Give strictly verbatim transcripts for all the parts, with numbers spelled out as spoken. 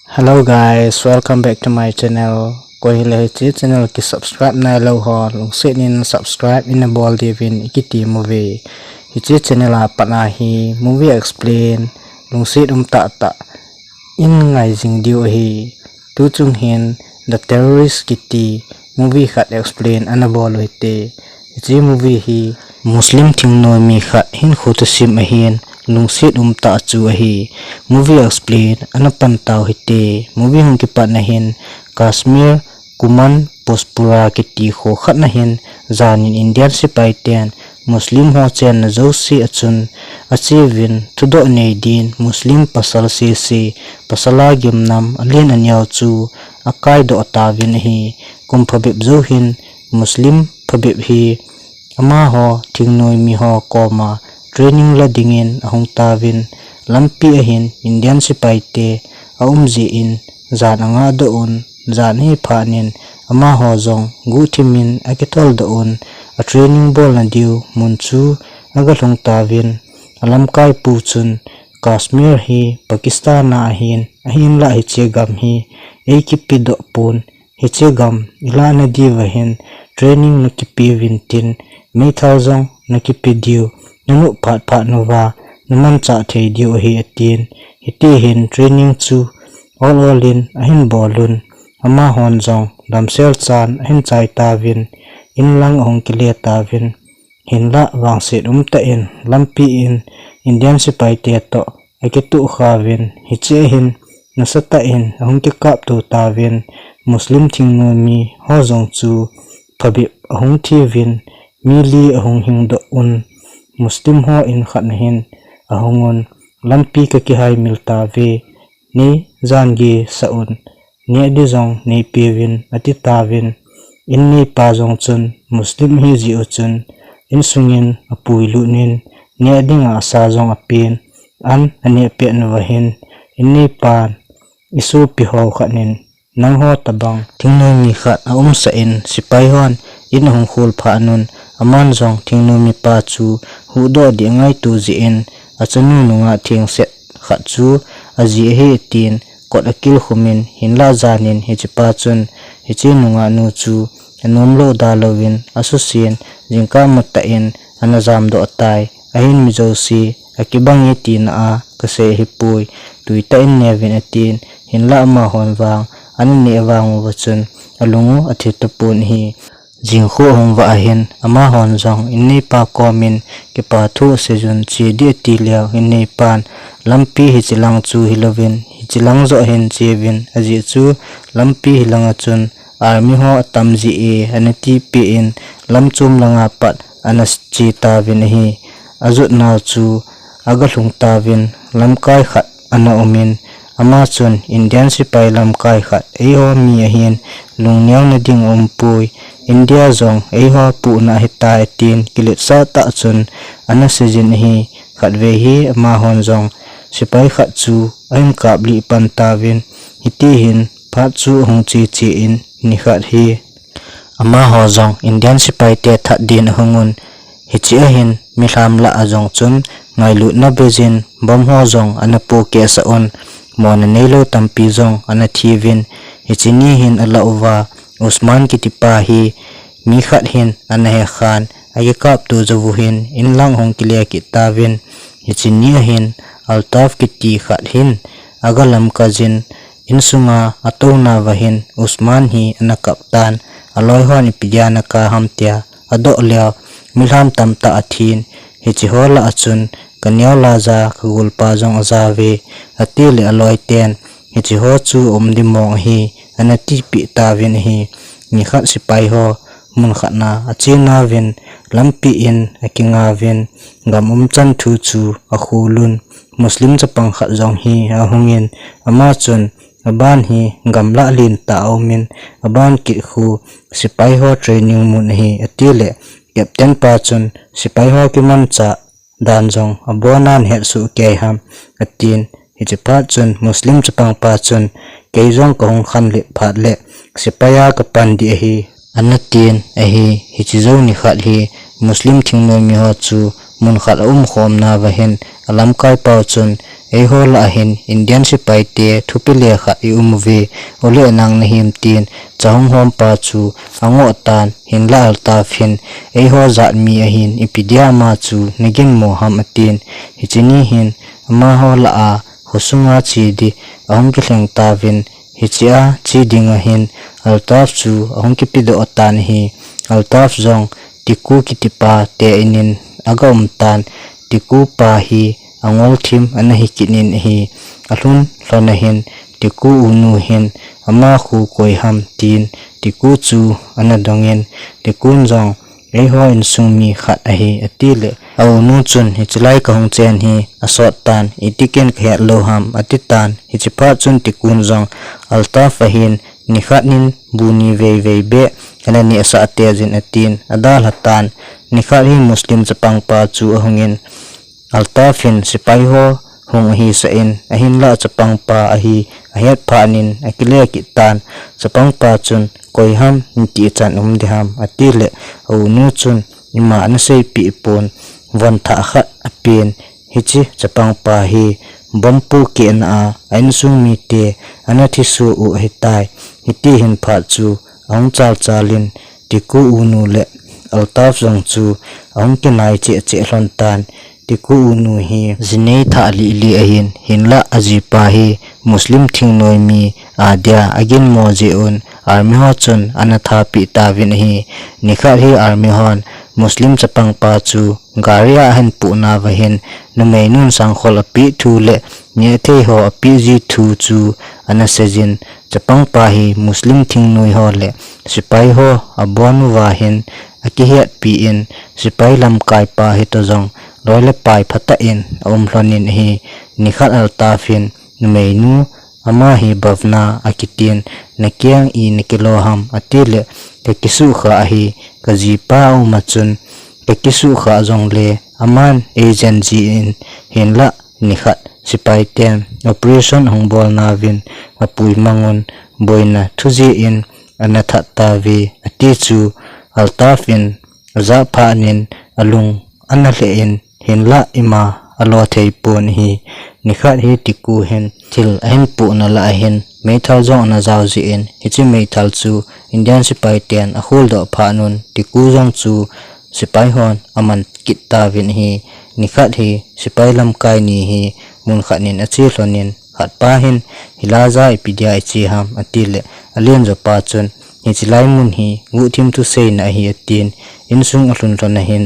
Hello guys, welcome back to my channel. Koi hile hiche channel kisubscribe nailou ho, lungset in subscribe in abol diuvin ikiti uve. Hiche channel a pat a hi movie explain lungset um tahtah in ngai jing diu ahi. Tuchung hin The Terrorist kiti movie khat explain ana bol u hite. Hiche movie hi Muslim thingnoimi khat hinkho thusim ahin, lungset um tah chu ahi. Movie explain ana pan tau hite. Movie hung kipat na hin Kashmir Kuman Pospura kiti kho khat na hin jan in Indian sepai ten Muslim ho chenna jouse achun ache uvin, thudoh nei din Muslim pasal sese, pasal a gimnam alen aneo chu akai doh tauvin ahi. Kum phabep jou hin Muslim phabep hi amaho thingnoimi ho koma training la dingin ahung tauvin, lampi a hin Indian sepai te aum jeh in jan anga doh un, jan ahi phat in amaho jong guhthim in akithol doh un, a training bolna diu mun chu aga lhung tauvin, alamkai pu chun Kashmir hi Pakistan a ahin, ahinlah hiche gam hi eikipe doh pon, hiche gam ilahna diuva hin training nakipe uvin tin, meithal jong nakipe diu, nanop phat phat nauva namanchah thei diu ahi atin, hiti hin training chu ol ol in ahin bol un, amahon jong damsel chan ahin chai tauvin, in lang ahung kile tauvin, hinlah vangset um tah in lampi in Indian sepai te toh akituh kha uvin, hiche a hin nasatah in ahung kikapto tauvin, Muslim thingnoimi ho jong chu phabep ahung thi uvin, mi li ahung hing doh un, Muslim ho in khat na hin ahung un, lampi kakihai mil tauve, nei jan gei sah un, neh ding jong neipe uvin ati tauvin, in neipa jong chun Muslim ahi jeh u chun, insung in apui lut in, neh dinga asa jong apen, an aneh pet nauva hin, in neipan, isopi ho khat in, nangho tobang thingnoimi khat aumsah in, sepai hon in ahung khol phat un, aman jong thingnoimi pa chu huhdoh ding angaito jeh in, achanu nungah thengset khat chu aji ahi atin, kot akilkhum in, hinlah jan in hiche pa chun hiche nungah nu chu anomlou da louvin asusen, jingkah matah in ana jamdoh tai. Ahin mi jouse akibang e tina a kasei ahipoi, tui tah in ne uvin atin, hinlah amahon vang ana neh vang uva chun alung u athi tapon ahi. Jingkah ahung vah ahin, amahon jong in neipa komin kipa thu asei un, che ding ati leu, in neipan, lampi hiche lang chu hilouvin, hiche lang joh hin che uvin, ajeh chu lampi hilang a chun army ho atam jeh e ana tipeh in, lamchom langa pat ana che tauvin ahi. Ajot nau chu aga lhung tauvin, lamkai khat ana um in, ama chun Indian sepai lamkai khat eiho mi ahin, lungneona ding aumpoi, India jong eiho puhna ahitai atin, kiletsah tah chun ana seijin ahi. Khatvei hi amahon jong sepai khat chu ahin kaplih pan tauvin, hiti hin phat chu ahung che che in, nikhat hi amaho jong Indian sepai te that din ahung un, hiche a hin milham lah a jong chun ngailutna beijin bomb ho jong ana pohkeh sah un, mona neilou tampi jong ana thi uvin, hiche ni hin alah uva, Usman kitipa hi mi khat hin ana hekhan, akikapto jou u hin in lang ahung kile kit tauvin, hiche ni a hin Altaf kiti khat hin aga lamkai jin, insunga atouna uva hin Usman hi ana kap tan, aloi hon ipi dia nakap ham tia adoh leu, milham tamtah athin, hiche ho lah a chun kaneo laija kagolpa jong ajauve, atile aloi ten hiche ho chu um ding mong ahi, ana tipeh tauvin ahi. Nikhat sepai ho mun khat na ache nauvin, lampi in akinga uvin, gam umchan thu chu akhol un, Muslim chapang khat jong hi ahung in, ama chun aban hi gamlah lentah aum in, aban kit khu sepai ho training mun ahi, atile captain pa chun sepai ho kimanchah dan jong abona nahet soh kei ham, atin. Hiche phat chun Muslim chapang pa chun, kei jong kahung khanlet phat le sepai a kapan ding ahi, ana tin ahi. Hiche jou nikhat hi Muslim thingnoimi ho chu mun khat aumkhomna uva hin alamkai pau chun eiho lah a hin Indian sepai te thupile khat i um uve, ole nang nahim tin, cha hung hom pa chu angoh tan, hinlah Altaf hin, eiho jat mi ahin, ipi dia ama chu nagin mo ham atin, hiche ni hin, amaho lah a, khosunga che di, ahung kilheng tauvin, hichea che ding ahin, Altaf chu ahung kipedoh tan ahi, Altaf jong, Tiku kitipa te inin aga um tan, Tiku pa hi angol thim ana hi kit in ahi, alhun lhon ahin, Tiku unu hin ama khu koi ham tin, Tiku chu ana dongin, Tikun jong eiho insung mi khat ahi, atile, a unu chun hiche lai kahung chen hi asot tan, itikin kahet lou ham, ati tan, hiche phat chun Tikun jong Altaf ahin, nikhat nin bu ni veivei beh, ana neh sah tei jin atin, adalha tan, nikhat hi Muslim chapangpa chu ahungin, Altaf hin sepai ho hung ahi sah in, ahinlah chapangpa ahi, ahet phat nin, akile kit tan, chapangpa chun, koi ham, nati chan um di ham, atile, a unu chun, ima ana seipeh pon, von thah khat apen, hiche chapangpa hi, bomb pohkehna a, a insung mite, ana thiso u ahitai, hiti hin phat chu, ahung chal chal in, Tiku unu le Altaf jong chu ahung kinai cheh cheh lhon tan, Tiku unu hi jinei thah lih lih ahin, hinlah ajipa hi Muslim thingnoi mi adia agin mo jeh un, army ho chun ana thapeh tauvin ahi, nikhat hi army hon Muslim chapangpa chu gari a ahin pohna uva hin, numeinun sangkhol apeh thu le nehthei ho apeh ji thu chu ana seijin, chapangpa hi Muslim thingnoi ho le sepai ho abon uva hin akihetpi in, sepai lamkaipa hitoh jong loi le pai phatah in aum lhon in ahi, nikhat Altaf hin numeinu ama hi Bhavna akitin, nakeng i nakilo ham atile, kakisuhkhah ahi, kajipa aum a chun, kakisuhkhah jongle, aman agent jin hinlah nikhat sepai ten operation ahung bolna uvin apui mangun boina thu jeh in ana that tauve ati chu Altaf in ajah phat nin alung ana lheh in hinlah ima alo thei pon ahi nikhat hi Tiku hin thil ahin pohna lah ahin meithal jong ana jao jeh in hiche meithal chu Indian sepai ten akholdoh phat nun Tiku jong chu sepai hon aman kit tauvin ahi nikhat hi sepai lamkai ni hi mun khat nin ache lhon in khat pa hin hilai a ipi dia iche ham atile alen jo pa chun hiche lai mun hi guhthim thuseina ahi atin insung alhun lhon ahin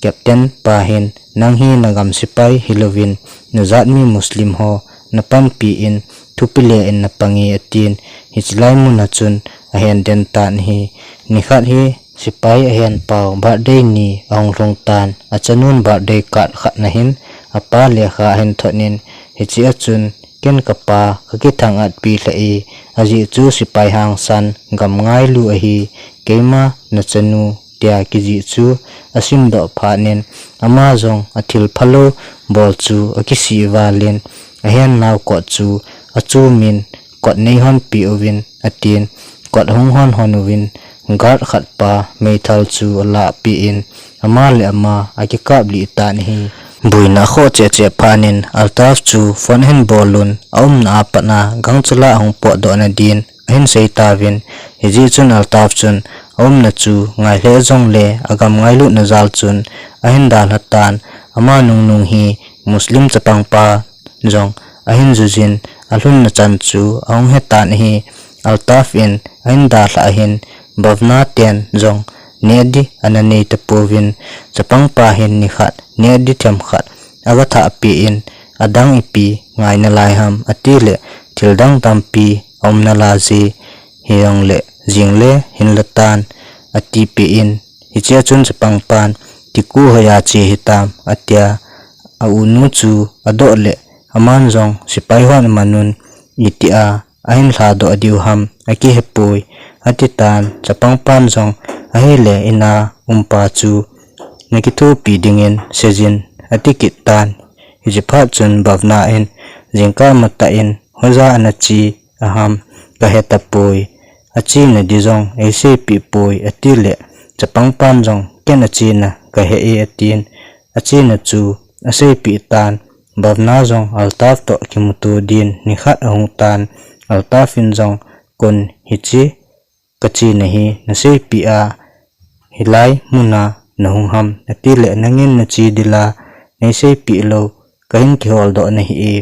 Captain pa hin, nang hi nagam sepai hilouvin, najat mi Muslim ho, napanpi in, thupile in napang e atin, hiche lai mun a chun ahen den tan ahi. Nikhat hi sepai ahen pau birthday ni ahung lhung tan, achanun birthday card khat nahin, apa lekha ahin thot in, hiche a chun, ken kapa kakithang-at pi lheh e, ajeh chu sepai hangsan, gam ngailu ahi, keima nachanu, tia kijih chu asimdoh phat in, ama jong athil phalou bol chu akisih val in, ahen nau kot chu achum in, kot neihon peh uvin, atin, kot ahung hon hon uvin, guard khat pa meithal chu alahpeh in, ama le ama akikap lih tan ahi. Boina akhoh cheh cheh phat in, Altaf chu phone ahin bol un, aumna a pat a gangchal a ahung potdoh na din, ahin sei tauvin, hijeh chun Altaf chun aumna chu ngai lheh jongle agam ngailutna jal chun ahin dalha tan, ama nungnung hi Muslim chapangpa jong ahin jujin alhunna chan chu ahung hetan ahi. Altaf in ahin dalhah ahin Bhavna ten jong neh di ana nei tapouvin, chapangpa hin nikhat neh di themkhat aga thahpeh in, adang ipi ngai nalai ham, atile thildang tampi aum nalai je, hijongle jingle hinla tan, atipeh in, hiche a chun chapangpan, Tiku hoiya che hitam, atia, a-unu chu adoh le, aman jong sepai hon aman un, itia ahin lhadoh diu ham, akihepoi, ati tan, chapangpan jong, ahile ina umpa chu, nakithopi dingin seijin, ati kit tan, hiche phat chun Bhavna in, jingkah matah in, hoiya ana che aham, kahe tapoi, achena di jong eiseipeh poi, atile, chapangpan jong, ken achena kahe e, atin, achena chu aseipeh tan, Bhavna jong Altaf toh kimuto din nikhat ahung tan, Altaf in jong, "Kon hiche kache nahi, naseipeh a, hilai muna nahung ham," atile, "Nangin nache dila neiseipeh lou, kahin kiholdoh nahi e,"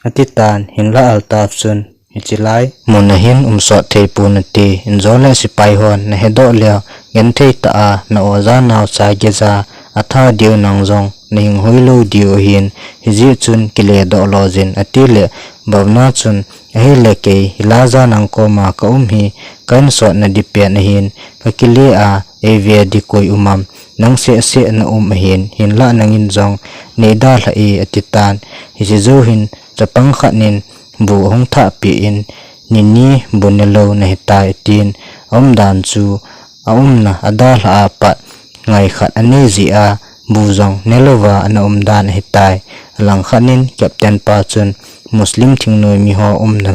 atitan, hinlah Altaf chun, "Hichelai muna hin umsot theipon nate, injole sepai hon nahedoh leu, genthei tah a na-o ja naocha geija atha diu, nang jong nahing hoilou diu ahin, hijeh chun kiledoh lojin," atile, Bhavna chun, "Ahile kei hilaiya nang koma kaum hi ka insot nadipen ahin, kakile a eive di koi um am, nang sehseh naum ahin, hinlah nangin jong neidalhah e," atitan. Hiche jou hin chapang khat nin bu ahung thahpeh in, "Nini bu nelou nahitai," atin, aumdan chu aumna adalhah a pat ngai khat anei jeh a bu jong nelouva ana umdan ahitai. Alangkhat nin captain pa chun Muslim thingnoimi ho umna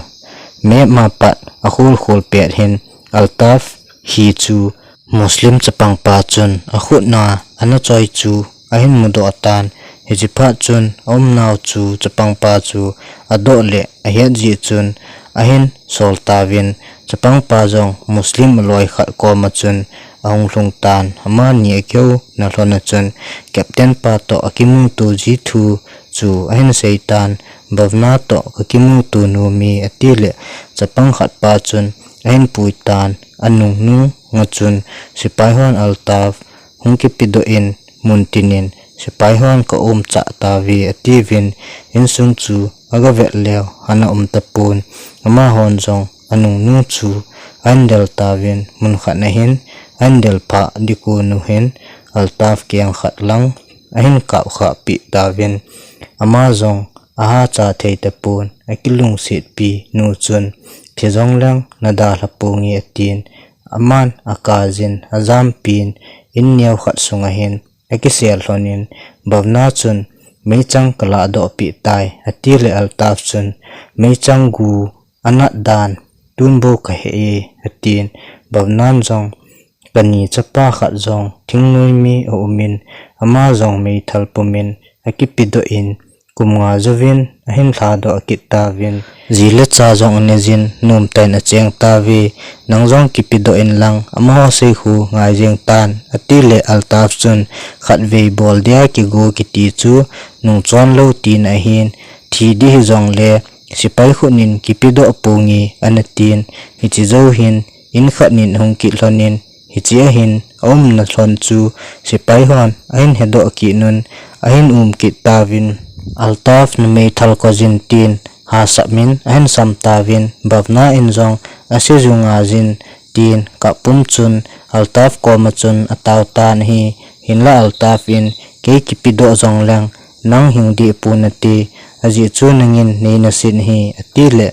map ma pat akholkhol pet hin, Altaf hi chu Muslim chapang pa chun akhutna ana choi chu ahin mudoh tan. Hiche phat chun aumnau chu chapang pa chu adoh le ahet jeh chun ahin sol tauvin, chapang pa jong Muslim aloi khat koma chun ahung lhung tan. Amani akihouna lhon a chun captain pa toh akimuto ji thu chu ahin seitan, "Bhavna toh kakimuto nom e," atile, chapang khat pa chun ahin puitan, anungnung a chun sepai hon Altaf hung kipedoh in, "Muntin in sepai hon ka-umchah tauve," atiuvin, insung chu agavet leu ana um tapon, amahon jong anungnung chu ahin del tauvin, mun khat ahin ahin del phah ding kon u hin Altaf keng khat lang ahin kapkhah peh tauvin, ama jong ahacha thei tapon, akilungsetpi nu chun, "Thi jongleng nadalha ponge," atin, aman akajin ajampin, in neo khat sunga hin akisel lhonin, Bhavna chun, "Meichang kalahdoh peh tai," atile Altaf chun, "Meichang gu anat dan tunbou kahe e," atin, Bhavnan jong, "Kani chapa khat jong thingnoimi aumin, ama jong meithal pumin akipedoh in, kum nga jouvin ahin lhadoh kit tauvin, ji le cha jong anei jin, nomtah in acheng tauve, nang jong kipedoh inlang amaho sei khu ngai jeng tan," atile Altaf chun, "Khatvei bol dia kigo kiti chu nungchon lou tina ahin, thi ding hijongle sepai khut in kipedoh ponge," ana tin, hiche jou hin in khat in ahung kit lhonin, hiche a hin aumna lhon chu sepai hon ahin hedoh kit un, ahin um kit tauvin, "Altaf, nameithal koi jin," tin hahsat in ahin sam tauvin, Bhavna in jong, "Ase ju nga jin," tin kap pum chun Altaf koma chun atao tan ahi. Hinlah Altaf in, "Kei kipedoh jongleng nang hing deh pon nate, ajeh chu nangin neina sin ahi," atile,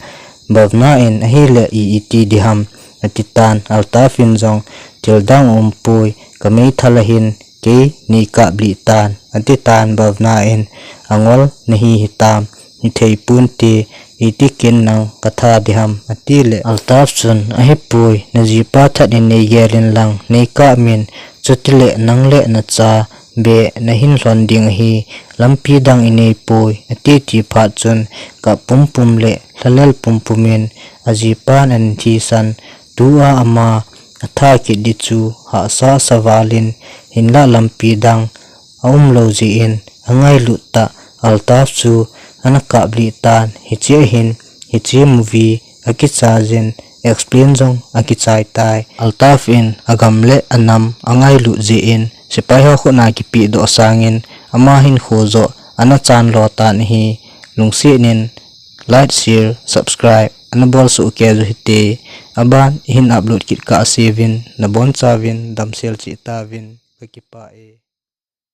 Bhavna in, "Ahile i, iti ding ham?" atitan, Altaf in jong, "Thil dang aumpoi, kameithal ahin kei neikaplih tan," atitan, Bhavna in, "Angol nahi hitam, hithei ponte, iti kin nang katha ding ham?" atile, Altaf chun, "Ahipoi, najipa that in neigel inlang neikap in, chutile nang le nacha beh nahin lhon ding ahi, lampi dang inei poi," ati ti phat chun kap pumpum le lhalel pumpum in ajipan ana thisan, tua ama atha kit ding chu hahsa sa val in, hinlah lampi dang aumlou jeh in angailut tah Altaf chu ana kaplih tan. Hiche a hin hiche movie akichai jin, explain jong akichai tai. Altaf in agam le anam angailut jeh in sepai ho khut a kipedoh sangin ama hinkho joh ana chan lo tan ahi. Lungset in like, share, subscribe ana bol soh kei u hite. Aban ihin upload kit kah seuvin nabonchauvin damsel cheh tauvin, kakipah e.